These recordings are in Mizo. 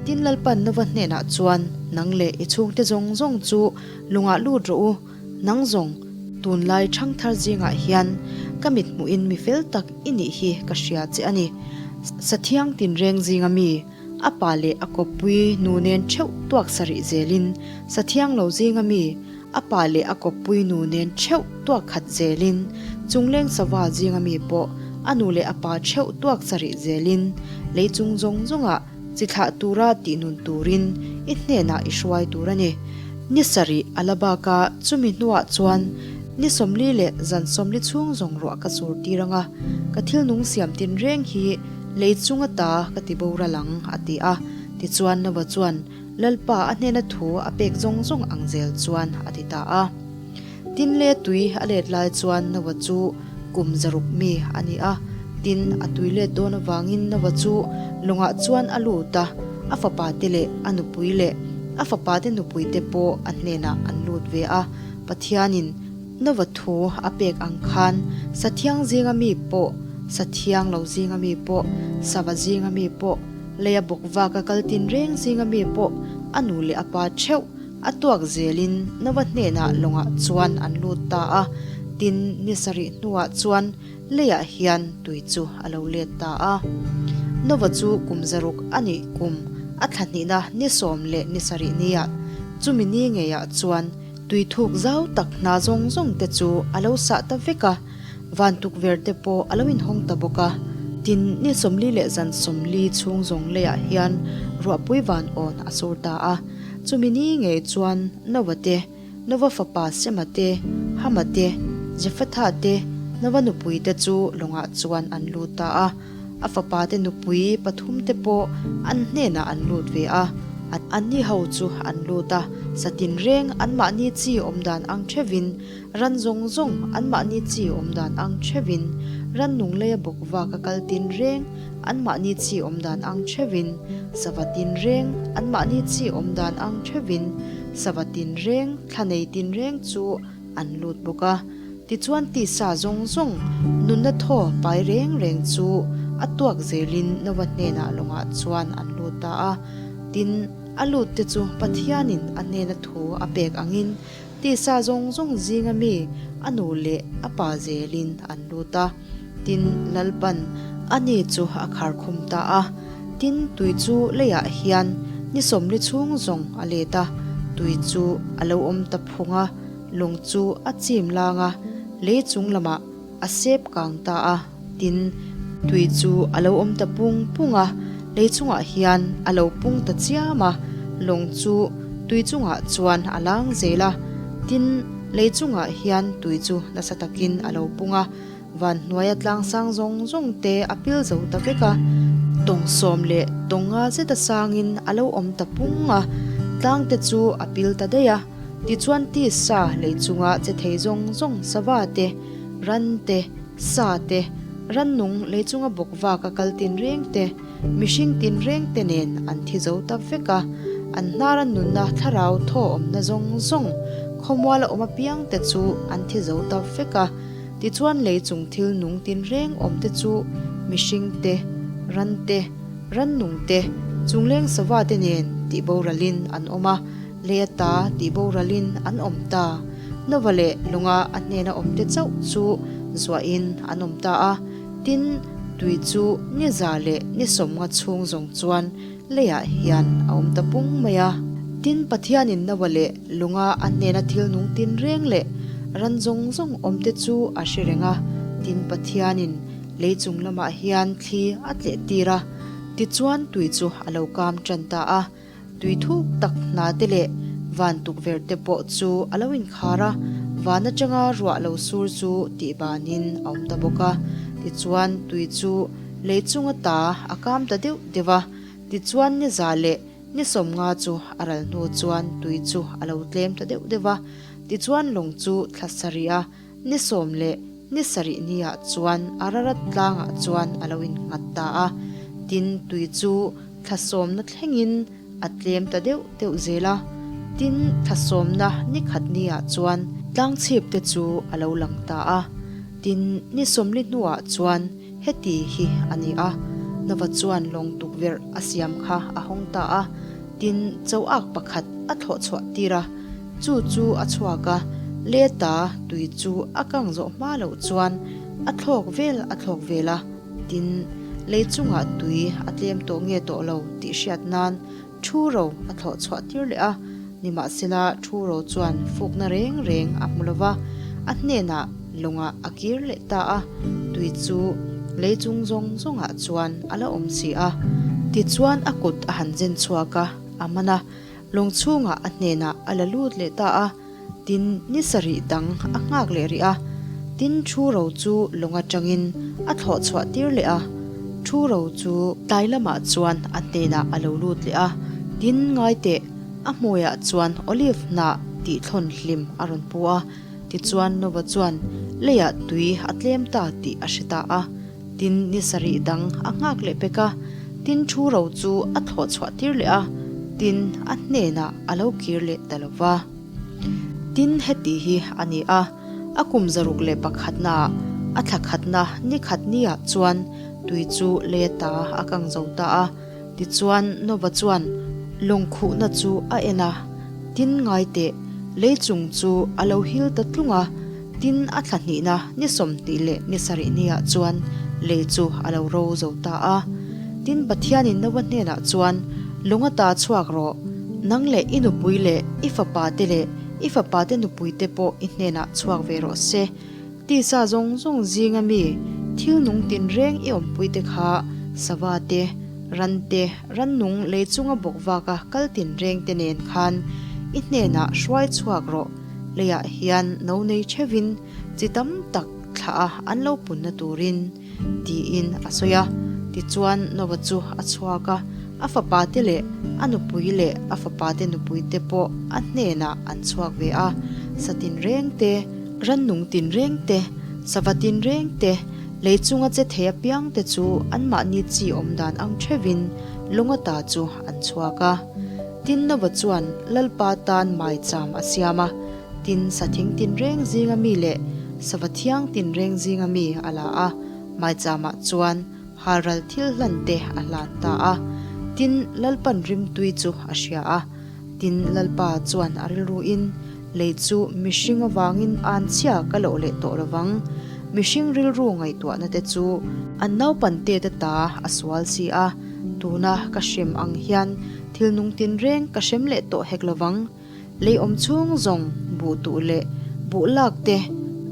Tin Lalpan Nova hnenah chuan, Nang leh i chhungte zawng zawng chu lungah lut rawh u, nang zawng tunlai ṭhangthar zingah hian ka mit hmuhin mi fel tak i nih hi ka hria che a ni. Sathiang tinreng zinga mi, a pa leh a kawppui nu nen ṭheuh tuak sarih zelin, sathiang lo zinga mi, A pa leh a kawppui nu nen theuh tuak khat zelin, chungleng sava zinga mi pawh a nu leh a pa theuh tuak sarih zelin, lei chung zawng zawngah chi thlah tura tih nun turin i hnenah i hruai tur a ni. Ni sarih a la bak a, chumi hnuah chuan ni 40 leh zan 40 chhung zawng ruah ka sur tir ang a, ka thil nung siam tinreng hi lei chung ata ka ti boral ang, a ti a. Tichuan Nova chuan Lalpa a hnena thu a pek zawng zawng ang zel chuan a ti ta a. Tin le tui a let lai chuan Noa chu kum zaruk mi a ni a. Tin, a tui let dawn avangin Noa chu lawngah chuan a lut a, a fapa te leh a nupui leh a fapa te nupui te pawh a hnenah an lut ve a. Pathianin Noa thu a pek ang khan sathiang zinga mi pawh, sathiang lo zinga mi pawh, sava zinga mi pawh, Leia bawk vak a kal tin reng zinga mi pawh a nu leh a pa theuh a tuak zelin Nova hnenah lawngah chuan an lut ta a, tin ni sarih hnuah chuan leiah hian tui chu a lo let ta a. Nova chu kum zaruk a nih kum a thla hnihna ni 10 leh ni sarih niah chumi ni ngeiah chuan tui thuk zau tak hna zawng zawng te chu a lo sah ta vek a. Van tukverh te pawh a lo inhawng ta bawk a. Tin, ni 40 leh zan 40 chhung zawng leiah hian ruahpui van awn a sur ta a. Chumi ni ngei chuan Noah te, Nova fapa Sema te, Hama te, Jephatha te, Nova nupui te chu lawngah chuan an lut ta a. A fapa te nupui pathum te pawh an hnenah an lut ve a. Anni ho chu an lut a, satin reng anmahni chi awm dan ang theuhin Ran zawng zawng anmahni chi awm dan ang theuhin, rannung leia bawk vak a kal tin reng anmahni chi awm dan ang theuhin, sava tin reng anmahni chi awm dan ang theuhin, sava tin reng thla nei tin reng chu an lut bawk a. Tichuan tisa zawng zawng nunna thaw pai reng reng chu a tuak zelin Nova hnenah lawngah chuan an lut ta a. Tin, a lut te chu Pathianin a hnena thu a pek angin Tisa zawng zawng zinga mi a nu leh a pa zelin an lut a, tin Lalpan a ni chu a khar khum ta a. Tin, tui chu leiah hian ni 40 chhung zawng a let a, tui chu a lo awm ta phung a, lung chu a chim lang a, lei chung lamah a sep kang ta a, tin, tui chu a lo awm ta pung pung a, lei chungah hian a lo pung ta chiam a, lawng chu tui chungah chuan a lang zel a, tin, lei chungah hian tui chu nasa takin a lo pung a, van hnuaia tlang sang zawng zawng te a pil zo ta vek a, tawng 10 leh tawng nga zeta sangin a lo awm ta pung a, tlang te chu a pil ta daih a, tichuan tisa lei chunga che thei zawng zawng sava te, Ran te, sa te, rannung lei chunga bawk vak a kal tin reng te, mihring tin reng te nen an thi zo ta vek a, an hnar a nunna thlarau thaw awmna zawng zawng khawmual a awm apiang te chu an thi zo ta vek a. Tichuan lei chung thil nung tin reng awm te chu mihring te, ran te, rannung te, chungleng sava te nen tih boralin an awm a. Lei ata tih boralin an awm ta. Nova leh lunga a hnena awmte chauh chu zuahin an awm ta a. Tin, tui chu ni za leh ni 50 chhung zawng chuan leiah hian a awm ta pung mai a. Tin, Pathianin Nova leh lunga a hnena thil nung tinreng leh ran zawng zawng awmte chu a hre reng a. Tin, Pathianin lei chung lamah hian thli a tleh tir a, tichuan tui chu a lo kam tan ta a. Tui thuk tak hna te leh van tukverh te pawh chu a lo inkhar a, van atanga ruah lo sur chu tih banin a awm ta bawk a. Tichuan tui chu lei chung ata a kam ta deuh deuh a, tichuan ni za leh ni 50 chu a ral hnu chuan tui chu a lo tlem ta deuh deuh a, tichuan lawng chu thla sarih a ni 10 leh ni sarih niah chuan Ararat tlangah chuan a lo innghat ta a, tin tui chu thla sawmna thlengin a tlem ta deuh deuh zel a, tin thla sawmna ni khat niah chuan tlang chhip te chu a lo lang ta a, tin ni 40 hnuah chuan heti hi a ni a. Nova chuan lawng tukverh a siam kha a hawng ta a, tin cho ak pakhat a thlawh chhuah tir a, chu chu a chhuak a, leta tui chu a kang zawh hma loh chuan a thlawk vel a thlawk vel a, tin lei chungah tui a tlem tawh nge tawh lo tih hriat nan Thu ro a thlawh chhuah tir leh a, nimahsela thu ro chuan fukna reng reng a hmu lo va, a hnenah lawngah a kir leh ta a, tui chu lei chung zawng zawngah chuan a la awm si a. Tichuan a kut a han zen chhuak a, a man a, lawng chhungah a hnenah a la lut leh ta a. Tin, ni sarih dang a nghak leh rih a, tin thu ro chu lawng atangin a thlawh chhuah tir leh a, thu ro chu tlai lamah chuan a hnenah a lo lut leh a, tin ngai teh, a hmuiah chuan olive hnah tih thlawn hlim a rawn pu a, tichuan Nova chuan leiah tui a tlem ta tih a hre ta a. Tin, ni sarih dang a nghak leh pek a, tin thu ro chu a thlawh chhuah tir leh a, tin a hnenah a lo kir leh ta lo va. Tin, heti hi a ni a, a kum 101naah a thla khatna ni khat niah chuan tui chu lei ata a kang zo ta a. Tichuan Nova chuan lawng khuhna chu a en a, tin ngai teh, lei chung chu a lo hil ta tlung a, tin a thla hnihna ni 20 leh ni sarih niah chuan lei chu a lo ro zo ta a. Tin Pathianin Nova hnenah chuan, Lawng ata chhuak rawh, nang leh i nupui leh i fapa te leh i fapa te nupui te pawh i hnenah chhuak ve rawh se. Tisa zawng zawng zinga mi thil nung tinreng i awmpuite kha sava te, ran te, rannung lei chunga bawk vaka kal tinreng te nen khan i hnenah hruai chhuak rawh. Leiah hian no nei theuhin chi tam tak thlah a an lo punna turin. Tiin a sawi a. Tichuan Nova chu a chhuak a, a fapa te leh a nupui leh a fapa te nupui te pawh a hnenah an chhuak ve a. Sa tinreng te, rannung tinreng te, sava tinreng te, lei chunga che thei apiang te chu anmahni chi awm dan ang theuhin lawng ata chu an chhuak a. Tin Nova chuan Lalpa tan maicham a siam a. Tin, sathing tinreng zinga mi leh sava thiang tinreng zinga mi a la a, maichama chuan halral thil hlan te a hlan ta a. Tin, Lalpan rimtui chu a hria a. Tin, Lalpa chuan a rilruin, Lei chu mihring avangin an chhia ka loh leh tawh lovang. Mihring rilru ngaihtuahna te chu an naupan te te ta a sual si a, tuna ka hrem ang hian thil nung tinreng ka hrem leh tawh hek lovang. Lei awm chhung zawng buh tuh leh buh lak te,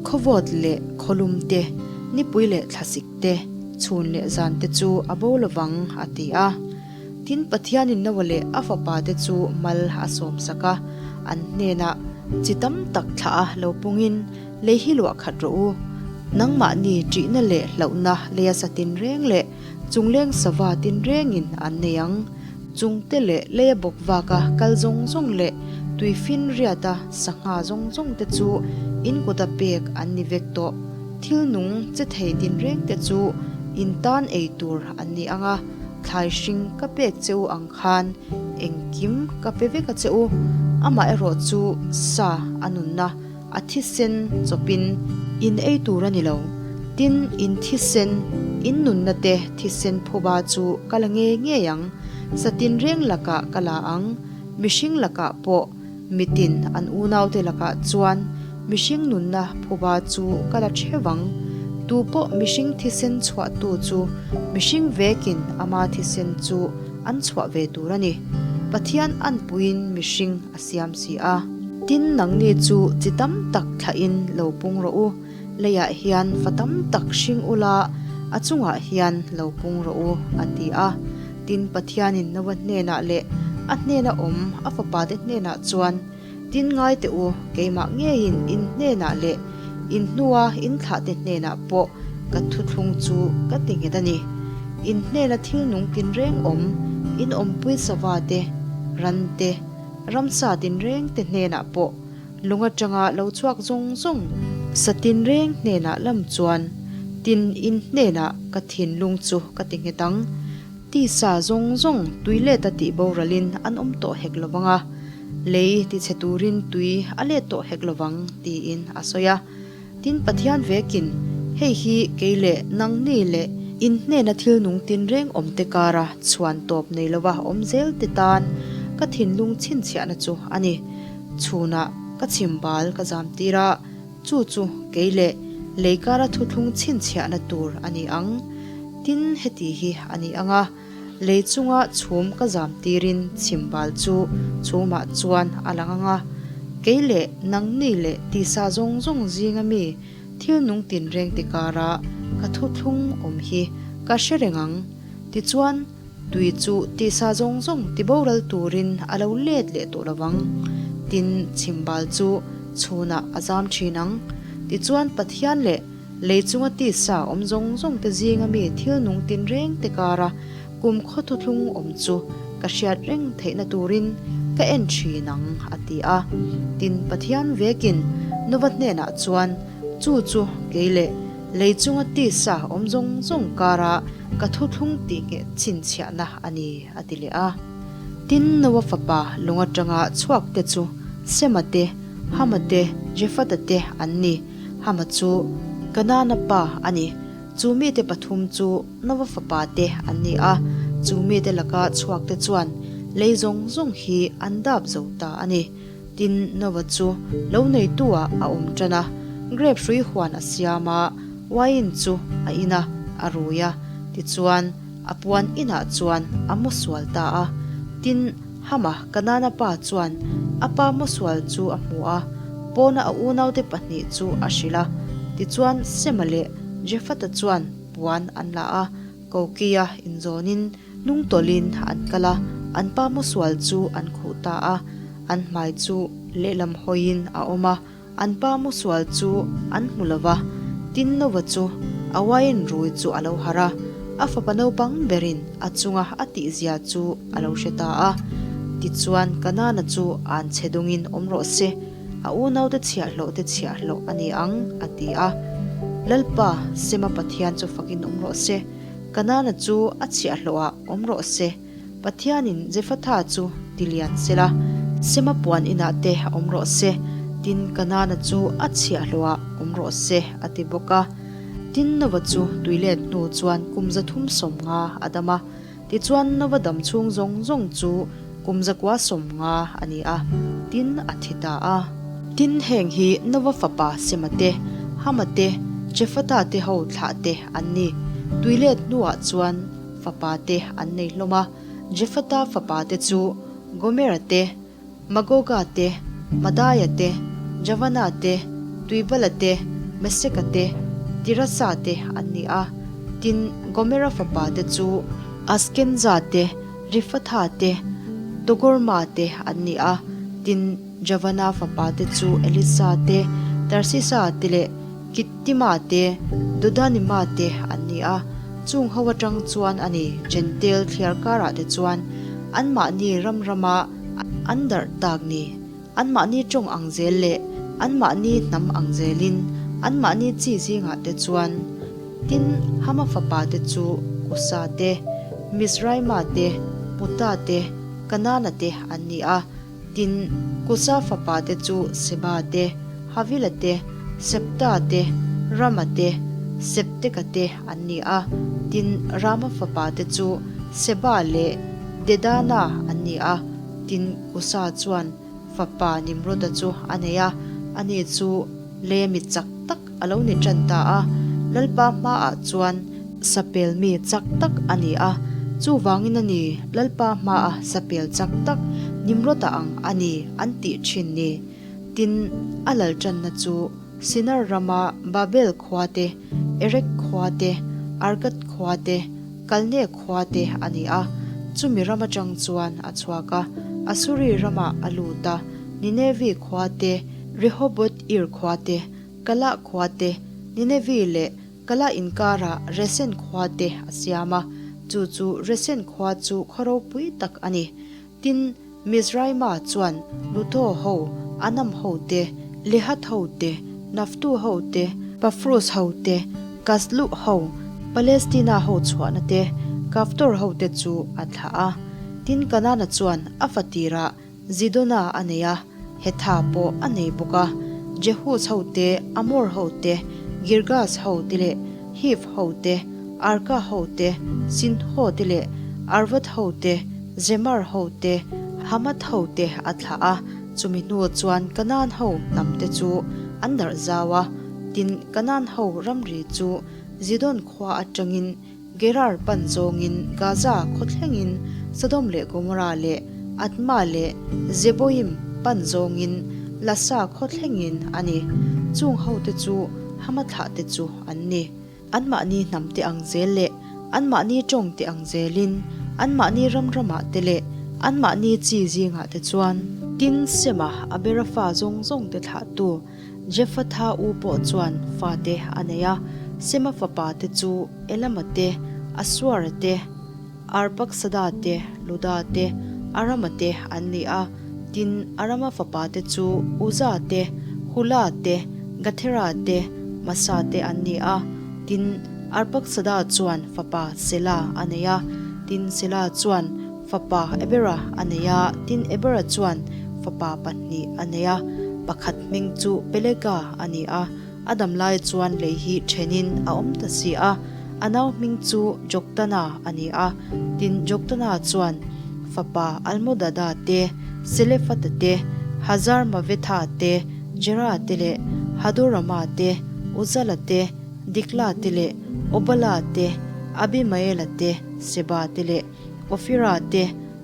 khawvawt leh khawlum te, nipui leh thlasik te, chhun leh zan te chu a bo lovang, a ti a. Tin, Pathianin Noah leh a fapa te chu mal a sawm sak a, an hnenah, Chi tam tak thlah a lo pungin lei hi luah khat rawh u. Nangmahni ṭihna leh hlauhna leia sa tinreng leh chungleng sava tinrengin an nei ang. Chungte leh leia bawk vaka kal zawng zawng leh tui finriata sangha zawng zawng te chu in kuta pek an ni vek tawh. Thil nung che thei tinreng te chu in tan ei tur an ni ang a, thlai hring ka pek che u ang khan engkim ka pe vek a che u. Amaherawh chu sa a nunna. A thisen chawpin in ei tur a ni lo. Tin, in thisen, in nunna te thisen phuba chu ka la ngei ngei ang. Sa tinreng lakah ka la ang, mihring lakah pawh, mitin an unaute lakah chuan mihring nunna phuba chu ka la theuh ang. Tu pawh mihring thisen chhuahtu chu mihring vekin ama thisen chu an chhuah ve tur a ni. Pathian anpuiin mihring a siam si a. Tin, nangni chu chi tam tak thlahin lo pung rawh u, leiah hian fa tam tak hring ula, a chungah hian lo pung rawh u, a ti a. Tin, Pathianin Noa hnenah leh a hnena awm a fapate hnenah chuan, Tin ngai teh u, keimah ngeiin in hnenah leh in hnua in thlahte hnenah pawh ka thuthlung chu ka ti nghet a ni. In hnena thil nung tinreng awm, in awmpui sava te, ran te, ramsa tinreng te hnenah pawh lung atanga lo chhuak zawng zawng sa tinreng hnenah lam chuan tin in hnenah ka thinlung chu ka ti nghet ang. Tisa zawng zawng tui let a tih boralin an awm tawh hek lovang a, lei tichhe turin tui a let tawh hek lovang tiin a sawi a. Tin, Pathian vekin, Hei hi kei leh nangni leh In hnena thil nung tinreng awmte kara chhuan tawp nei lova awm zel te tan ka thinlung chhinchhiahna chu a ni. Chhunah ka chhimbal ka zam tir a, chu chu kei leh lei kara thuthlung chhinchhiahna tur a ni ang. Tin, heti hi a ni ang a, lei chunga chhum ka zam tirin chhimbal chu chhumah chuan a lang ang a, kei leh nangni leh tisa zawng zawng zinga mi Thil nung tinreng ti kara ka thuthlung awm hi ka hre reng ang. Tichuan, tui chu tisa zawng zawng ti boral turin a lo let leh tawh lo vang. Tin, chhimbal chu chhunah a zam thin ang. Tichuan, Pathian leh lei chunga tisa awm zawng zawng te zinga mi thil nung tinreng te kara kumkhaw thuthlung awm chu ka hriat reng theihna turin ka en thin ang, a ti a. Tin, Pathian vekin Nova hnenah chuan, Chu chu kei leh lei chunga tisa awm zawng zawng kara ka thuthlung tih ngheh chhinchhiahna a ni, a ti leh a. Tin, Noa fapa lung atanga chhuak te chu Sema te, Hama te, Jefata te an ni. Hama chu Kanaana pa a ni. Chu mite pathum chu Nova fapa te an ni a, chu mite laka chhuak te chuan lei zawng zawng hi an dap zo ta a ni. Tin, Nova chu lo neitu ah a awm tan a, grep hrui huan a siam a, wine chu a in a, a rui a, tichuan a puan inah chuan a mu sual ta a. Tin, Hama, Kanaana pa chuan a pa mu sual chu a hmu a, pawna a unaute pahnih chu a hrilh a. Tichuan, Sema leh Jefata chuan puan an la a, Kokia inzawnin hnungtawlhin an kal a, an pa mu sual chu an khuh ta a, an hmai chu lehlam hawiin a awm a. An pa mu sual chu an hmu lo va, tin Nova chu a wine rui chu a lo harh a, a fapa naupang berin a chunga a tihzia chu a lo hre ta a. Tichuan Kanaana chu an chhe dungin awm rawh se, a unaute chhiahhlawh te chhiahhlawh a ni ang, a ti a. Lalpa, Sema Pathian chu fakin awm rawh se, Kanaana chu a chhiahhlawhah awm rawh se. Pathianin Jephatha chu ti lian se la, Sema puan inah te awm rawh se, tin Kanaana chu a chhiahhlawhah awm rawh se, a ti bawk a. Tin Nova chu tuilet hnu chuan kum 350 a dam a, tichuan Nova dam chhung zawng zawng chu kum 950 a ni a, tin a thi ta a. Tin heng hi Nova fapa Sema te, Hama te, Jephatha te ho thlah te an ni. Tuilet hnuah chuan Fapa te an nei hlawm a, Jefata fapa te chu Gomera te, Magoga te, Madaia te, Javana te, Tuibala te, Meseka te, Tirasa te an ni a. Tin, Gomera fapa te chu Askenza te, Rifatha te, Togorma te an ni a. Tin, Javana fapa te chu Elisa te, Tarsisa te leh Kittima te, Dodanima te an ni a, chung ho atang chuan a ni Jentail thliar karah te chuan anmahni ram rama an darh tak ni. Anmahni tawng ang zel leh anmahni hnam ang zelin anmahni chi zingah te chuan Tin, Hama fapa te chu Kusa te, Mizraima te, Puta te, Kanana te an ni a. Tin, Kusa fapate chu Seba te, Havila te, Septa te, Rama te, Septeka te an ni a. Tin, Rama fapate chu Seba leh Dedana an ni a. Tin, Kusa chuan fapa Nimroda chu a nei a, ani chu leia mi chak tak a lo ni tan ta a, Lalpa hmaah chuan sapel mi chak tak a ni a, chuvangin a ni Lalpa hmaa sapel chak tak Nimrod-a ang a ni an tih thin ni. Tin, a lal tanna chu Sinar rama Babel khua te, Erek khua te, Argad khua te, Kalne khua te a ni a, chumi ram atang chuan a chhuak a, Asuri ramah a lut a, Ninevi khua te, Rehoboth-ir khua te, Kalah khua te, Ninevi leh Kalah inkarah Resen khua te a siam a, chu chu Resen khua chu khaw ropui tak a ni. Tin, Mizraima chuan Lutho ho, Anam ho te, Lehath ho te, Naftu ho te, Pafrus ho te, Kasluh ho, Palestina ho chhuahna te, Kaftor ho te chu a thlah a. Tin, Kanana chuan a fatirah Zidona a nei a, Hetha pawh a nei bawk a, Jehus ho te, Amor ho te, Girgas ho te leh Hiv ho te, Arka ho te, Sin ho te leh Arvad ho te, Zemar ho te, Hamath ho te a thlah a. Chumi hnu chuan Kanaan ho hnam te chu an darh zau a, tin Kanaan ho ramri chu Zidon khua atangin Gerar pan zawngin Gaza khaw thlengin Sodom leh Gomorra leh Adma leh Zeboim pan zawngin Lasa khaw thlengin a ni. Chung hote chu Hama thlahte chu an ni. Anmahni hnamte ang zel leh anmahni tawngte ang zelin anmahni ram ramah te leh anmahni chi zingah te chuan. Tin, Sema a bera fa zawng zawngte thlahtu Jephatha u pawh chuan fate a nei a, Sema fapa te chu Elama te, Asuara te, Arpaksada te, Luda te, Arama te an ni a. Tin, Arama fapa te chu Uza te, Hula te, Gathera te, Masa te an ni a. Tin, Arpaksada chuan fapa Sela a nei a. Tin, Sela chuan Fapa Ebera a nei a, tin Ebera chuan fapa pahnih a nei a, pakhat hming chu Pelega a ni a, a dam lai chuan lei hi thenin a awm ta si a, a nau hming chu Joktana a ni a, tin Joktana chuan fapa Almodada te, Selefata te, Hazarmavetha te, Jera te leh Hadorama te, Uzala te, Dikla te leh Obala te, Abimaela te, Seba te leh Ofira te,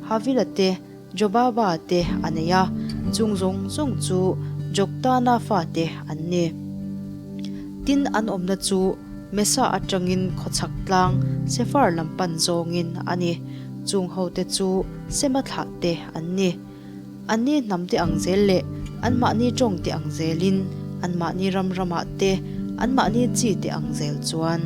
Havila te, Jobaba te a nei a, chung zawng zawng chu Joktana fate an ni. Tin, an awmna chu Mesa atangin khawchhak tlang Sefar lam pan zawngin a ni. Chung hote chu Sema thlah te an ni. Anni hnamte ang zel leh anmahni tawngte ang zelin, anmahni ram ramah te, anmahni chi te ang zel chuan.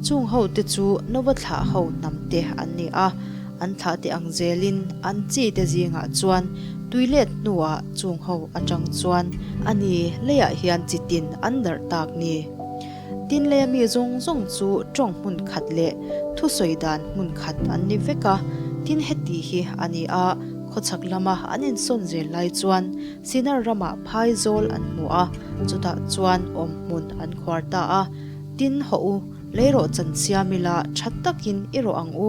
Chung hote chu Nova thlah ho hnamte an ni a, an thlahte ang zelin an chi te zingah chuan tui let hnuah chung ho atang chuan a ni leiah hian chi tin an darh tak ni. Tin leia mi zawng zawng chu tawng hmun khat leh thusawi dan hmun khat an ni vek a, tin heti hi a ni a, khawchhak lama an insawn zel lai chuan Sinar ramah phai zawl an hmu a, chutah chuan awm hmun an khuar ta a, tin hawh u, leirawh chan siam ila tha takin i rawh ang u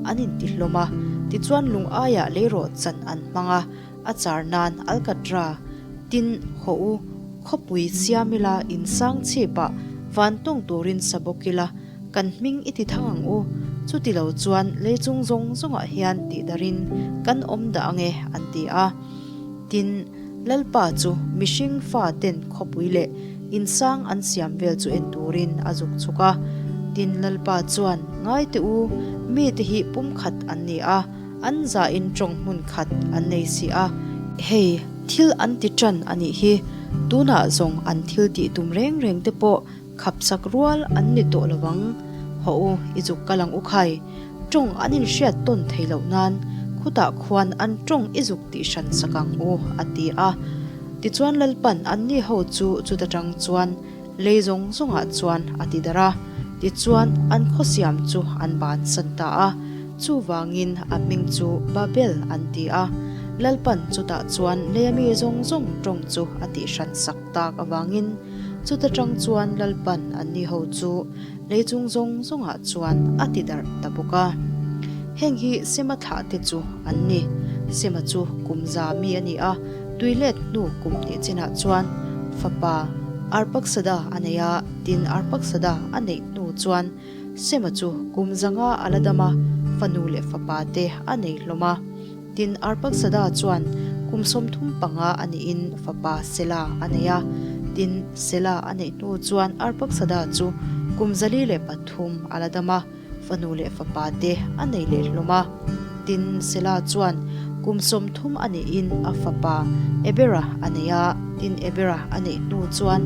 an inti hlawm a, tichuan lung aiah leirawh chan an hmang a, A char nan Alkatra tin haw u, khawpui siam ila in sang chhipah van tawng turin sa bawk ila, kan hming i ti thang ang u, chuti lo chuan lei chung zawng zawngah hian tihdarin kan awm dah ang e an ti a. Tin, Lalpa chu mihring fa ten khawpui leh in sang an siam vel chu en turin a zuk chhuk a. Tin, Lalpa chuan, Ngai teh u, mite hi pumkhat an ni a, An zahin tawng hmun khat an nei si a. Hei, thil an ti tan a nih hi. Tunah zawng an thil tih tum reng reng te pawh khapsak rual an ni tawh lo ang. Haw u, i zuk kal ang u khai. Tawng an inhriat tawn thei loh nan khutah khuan an tawng i zuk tih hran sak ang u, a ti a. Tichuan Lalpan anni ho chu chuta tang chuan Lei zawng zawngah chuan a ti darh a, tichuan an khawsiam chu an bansan ta a, chuvangin a hming chu Babel an ti a. Lalpan chutah chuan leia mi zawng zawng tawng chu a tihhran sak tak avangin chuta tang chuan Lalpan anni ho chu lei chung zawng zawngah chuan a ti darh ta bawk a. Heng hi Sema thlahte chu an ni. Sema chu kum za mi a ni a. Tui let hnu kum hnih chinah chuan fapa Arpaksada a nei a, tin Arpaksada a neih hnu chuan Sema chu kum zanga a la dam a, fanu leh fapa te a nei hlawm a. Tin Arpaksada chuan kum 35 a nihin fapa Sela a nei a, tin Sela a neih hnu chuan Arpaksada chu kum 403 a la dam a. Fanu leh fapa te a nei leh hlawm a. Tin, Sela chuan kum 30 a neihin a fapa Ebera a nei a. Tin, Ebera a neih hnu chuan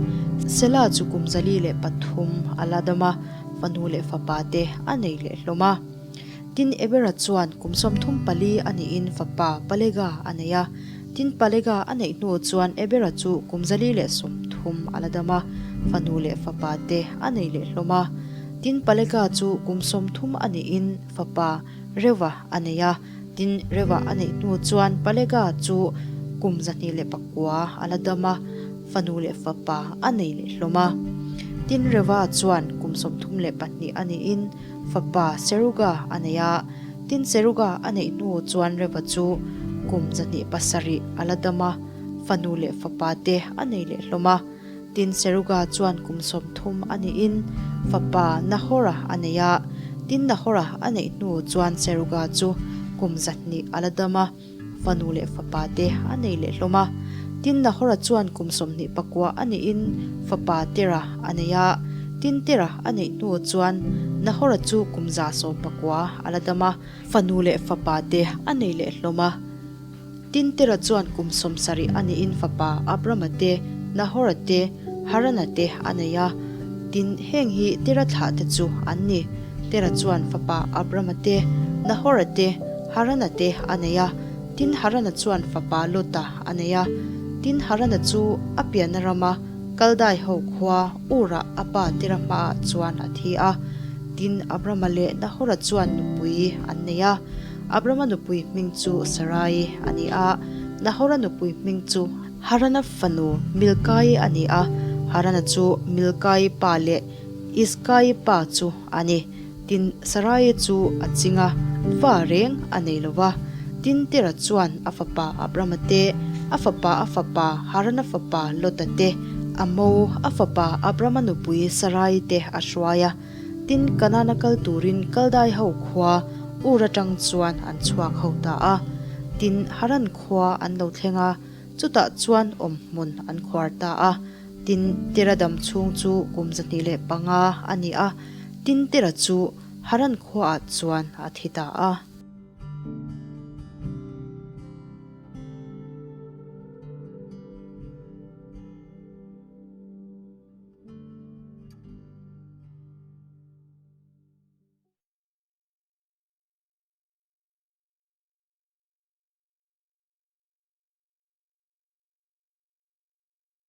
Sela chu kum 403 a la dam a, fanu leh fapa te a nei leh hlawm a. Tin, Ebera chuan kum 34 a nihin fapa Palega a nei a. Tin, Palega a neih hnu chuan Ebera chu kum 130 a la dam a, fanu leh fapa te a nei leh hlawm a. Tin, Palega chu kum 30 a nihin fapa Reuva a nei a. Tin, Reuva a neih hnu chuan Palega chu kum 209 a la dam a, fanu leh fapa a nei leh hlawm a. Tin, Reuva chuan kum. 32 a niin fapa Seruga a nei a. Tin, Seruga a neih hnu chuan Reva chu kum 207 a la dam a, fanu leh fapa te a nei leh hlawm a. Tin, Seruga chuan kum 30 a niin fapa Nahora a nei a. Tin, Nahora a neih hnu chuan Seruga chu kum 200 a la dam a. Fanu leh fapa te a nei leh hlawm a. Tin, Nahora chuan kum 29 a nihin fapa Tera a nei a. Tin, Tera a neih hnu chuan Nahora chu kum 119 a la dam a. Fanu leh fapa te a nei leh hlawm a. Tin, Tera chuan kum 70 a nihin fapa Abrama te, Nahora te, Harana te a nei a. Tin, heng hi Tera thlah te chu an ni. Tera chuan fapa Abrama te, Nahora te, Harana te a nei a, tin Harana chuan fapa Lota a nei a. Tin Harana chu a pianna rama Kaldai ho khua Ur-ah a pa Tera hmaah chuan a thi a. Tin Abrama leh Nahora chuan nupui an nei a. Abrama nupui hming chu Sarai a ni a, Nahora nupui hming chu Harana fanu Milkai a ni a, Harana chu Milkai pa leh Iskai pa chu a ni. Tin, Sarai chu a ching a, fa reng a nei lo va. Tin, Tera chuan a fapa Abrama te, a fapa a fapa Harana fapa Lota te, a mo a fapa Abrama nupui Sarai te a hruai a. Tin, Kanaan-a kal turin Kaldai ho khua Ur atang chuan an chhuak ho ta a. Tin, Haran khua an lo thleng a, chutah chuan awmhmun an khuar ta a. Tin, Tera dam chhung chu kum 205 a ni a, tin Tera chu Haran khuaah chuan a thi ta a.